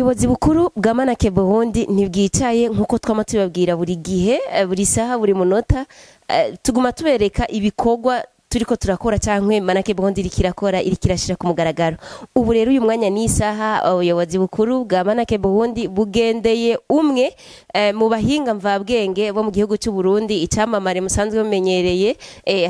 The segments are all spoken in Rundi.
Ubuyobozi bukuru bwa Manake Burundi ntibwicaye, nkuko twama tubabwira buri gihe, buri saha, buri munota, tuguma tubereka ibikorwa turiko turakora canke Manake Burundi iriko irakora, iriko irashira ku mugaragaro. Ubu rero uyu mwanya n'isaha, ubuyobozi bukuru bwa Manake Burundi bugendeye umwe mu bahinga mvabwenge bo mu gihugu cy'u Burundi, icamamare musanzwe mumenyereye,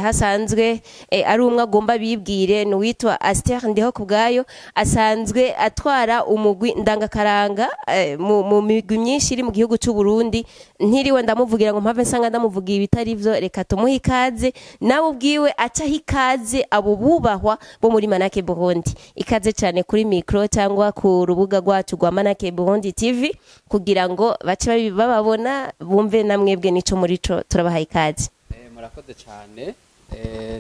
hasanzwe ari umwe agomba bibwire, ni uwitwa Aster Ndiho kubwayo, asanzwe atwara umugwi ndangakaranga mu migwi myinshi iri mu gihugu cy'u Burundi. Ntiriwe ndamuvugira ngo mpave nsanga ndamuvugira ibitari vyo, reka tumuhe ikaze nawe ubwiwe acaho ikaze abo bubahwa bo muri Manake Burundi. Ikaze cyane kuri micro cyangwa ku rubuga rwacu rwa Manake Burundi TV, kugira ngo bace bababona, bumve namwebwe nico muri co. Turabaha ikaze. Murakoze cyane.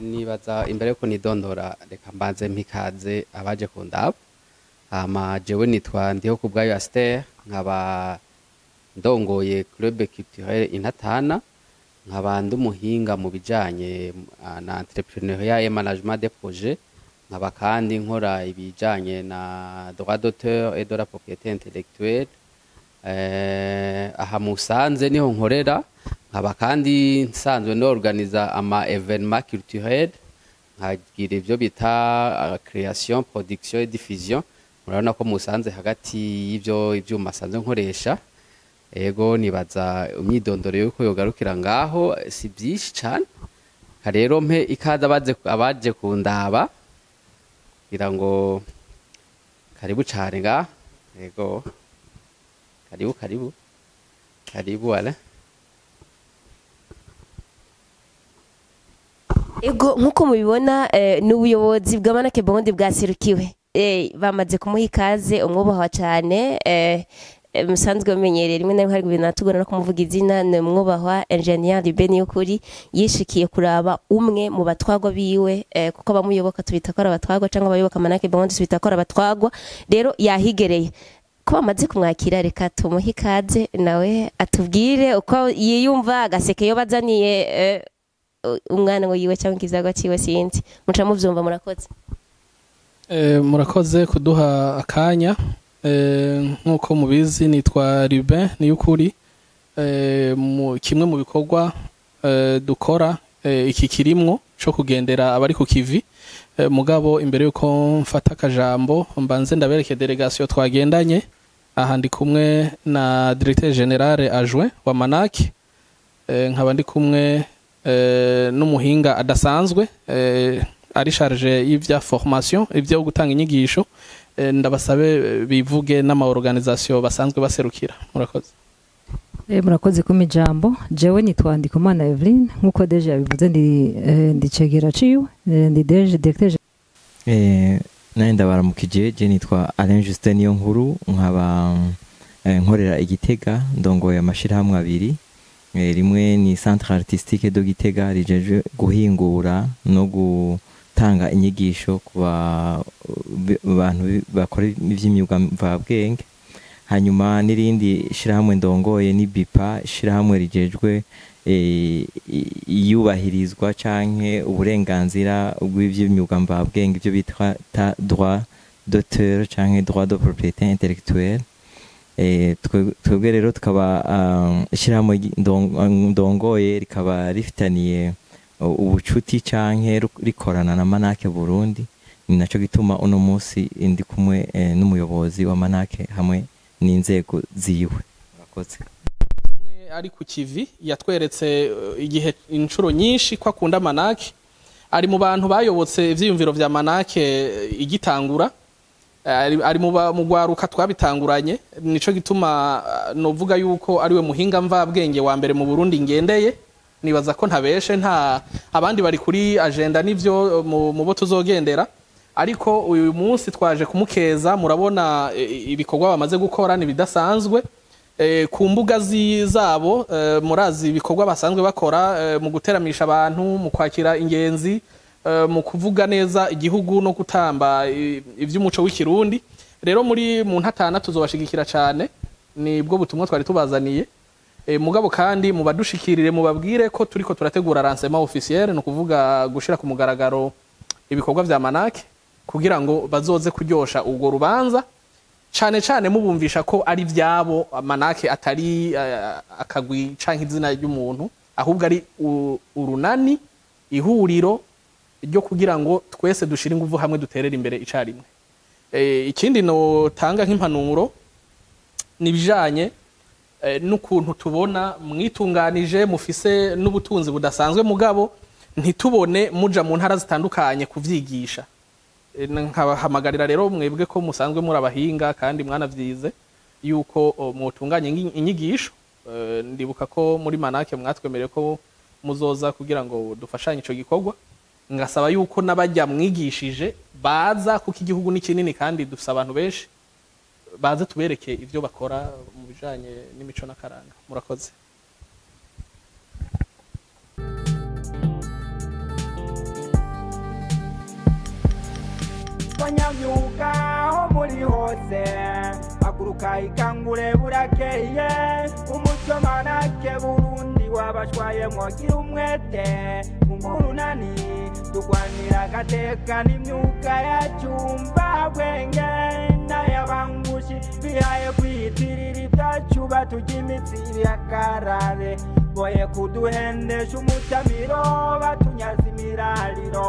Nibaza imbere yuko nidondora, reka mbanze mpikaze abaje kundaba. Hama jewe nitwa Ndiho kubwayo Aster, nkaba ndongoye Club Culturel Intatana, nkaba ndi umuhinga mu bijanye na entrepreneuriat et management des projets, nkaba kandi nkora ibijanye na droit d'auteur et de la propriété intellectuelle. Aha musanze niho nkorera, nkaba kandi nsanzwe norganiza ama événements culturels, nkagira ivyo bita création, production et diffusion. Murabona ko musanze hagati y'ivyo ivyuma sanzwe nkoresha. Ego, nibaza imyidondoro yuko yogarukira ngaho, si byinshi cane. Rero mpe ikaze abaje kundaba, kugira ngo karibu cane nga. Ego, karibu, karibu, karibu ale. Ego, nkuko mubibona, ni ubuyobozi bwa Manake Burundi bwaserukiwe. Bamaze kumuha ikaze umwubahwa cyane, musanzwe mumenyereye, rimwe na rimwe hari ibintu natugora no kumuvuga izina, ni umwubahwa Engineer Ruben Niyukuri, yishikiye kuraba umwe mu batwagwa biwe, kuko abamuyoboka tubita ko ari abatwagwa, cyangwa abayoboka Manake Burundi tubita ko ari abatwagwa. Rero yahigereye ko bamaze kumwakira, reka tumuhe ikaze nawe atubwire uko yiyumva, agaseke yo bazaniye umwana ngo yiwe cyangwa ikizago ciwe, sinzi, muca muvyumva. Murakoze. Murakoze kuduha akanya. Nk'uko mubizi, nitwa Ruben Niyukuri. Kimwe mu bikorwa dukora, iki kirimwo co kugendera abari ku kivi. Mugabo imbere yuko mfata akajambo, mbanze ndabereke délégation twagendanye. Aha ndi kumwe na directeur général adjoint wa Manaki, nkaba ndi kumwe n'umuhinga adasanzwe, ari chargé y'ivya formation, ivyo gutanga inyigisho. Ndabasabe bivuge n'ama organisation basanzwe baserukira. Murakoze. Murakoze kumpa ijambo. Jewe nitwa Ndikumana Eveline, nk'uko DG yabivuze, ndi cegera ciwe, ndi DG, directeur. Nawe ndabaramukije. Je nitwa Alain Justin Niyonkuru, nkaba nkorera Igitega, ndongoye amashirahamwe abiri. Rimwe ni Centre Artistique de Gitega, rijejwe guhingura no gutanga inyigisho ku bantu bakora ivy'imyuga mvabwenge. Hanyuma n'irindi shirahamwe ndongoye ni BIPA, ishirahamwe rijejwe iyubahirizwa canke uburenganzira bw'ivy'imyuga mvabwenge, ivyo bitwa droit d'auteur canke droit de propriété intellectuelle. Twebwe rero tukaba ishirahamwe ndongoye rikaba rifitaniye ubucuti canke rikorana na Manake Burundi. Ni naco gituma uno munsi ndi kumwe n'umuyobozi wa Manake hamwe n'inzego ziwe. Murakoze. Umwe ari ku kivi yatweretse igihe inshuro nyinshi ko akunda Manake, ari mu bantu bayobotse ivyiyumviro vya Manake igitangura, ari mu gwaruka twabitanguranye. Nico gituma novuga yuko ariwe muhinga mvabwenge wa mbere mu Burundi ngendeye. Nibaza ko ntabeshe, nta abandi bari kuri agenda nivyo mu bo tuzogendera, ariko uyu munsi twaje kumukeza. Murabona ibikorwa bamaze gukora ni bidasanzwe ku mbuga zabo. Murazi ibikorwa basanzwe bakora mu guteramisha abantu, mu kwakira ingenzi, mu kuvuga neza igihugu no gutamba ivy'umuco w'ikirundi. Rero muri mu ntatana tuzobashigikira cyane, nibwo butumwa twari tubazaniye. Mugabo kandi mubadushikirire, mubabwire ko turiko turategura lancement officiel, ni ukuvuga gushira ku mugaragaro ibikorwa vya Manake, kugira ngo bazoze kuryosha urwo rubanza. Cane cane mubumvisha ko ari vyabo, Manake atari akagwi canke izina ry'umuntu, ahubwo ari urunani, ihuriro ryo kugira ngo twese dushire inguvu hamwe, duterere imbere icarimwe. Ikindi notanga nk'impanuro ni ibijanye n'ukuntu tubona mwitunganije, mufise n'ubutunzi budasanzwe, mugabo ntitubone muja mu ntara zitandukanye kuvyigisha. Nkabahamagarira rero mwebwe ko musanzwe muri abahinga kandi mwanavyize yuko mwotunganya inyigisho. Ndibuka ko muri Manake mwatwemereye ko muzoza kugira ngo dufashanye ico gikorwa, ngasaba yuko n'abajya mwigishije baza, kuko igihugu ni kinini kandi dufise abantu benshi, baze tubereke ivyo bakora mu bijanye n'imico n'akaranga. Murakoze. Banyamyuga aho muri hose, haguruka ikangure, burakeye. Umuco Manake Burundi wabashwaye, mwogira umwete mungurunani, tugwanira agateka n'imyuga yacu. Mvabwenge n'ayabangushi bihaye kwiyitirira ibyacu, baturya imitsi ibihagarare, boye kuduhendesha umutamiro, batunyaza imirariro.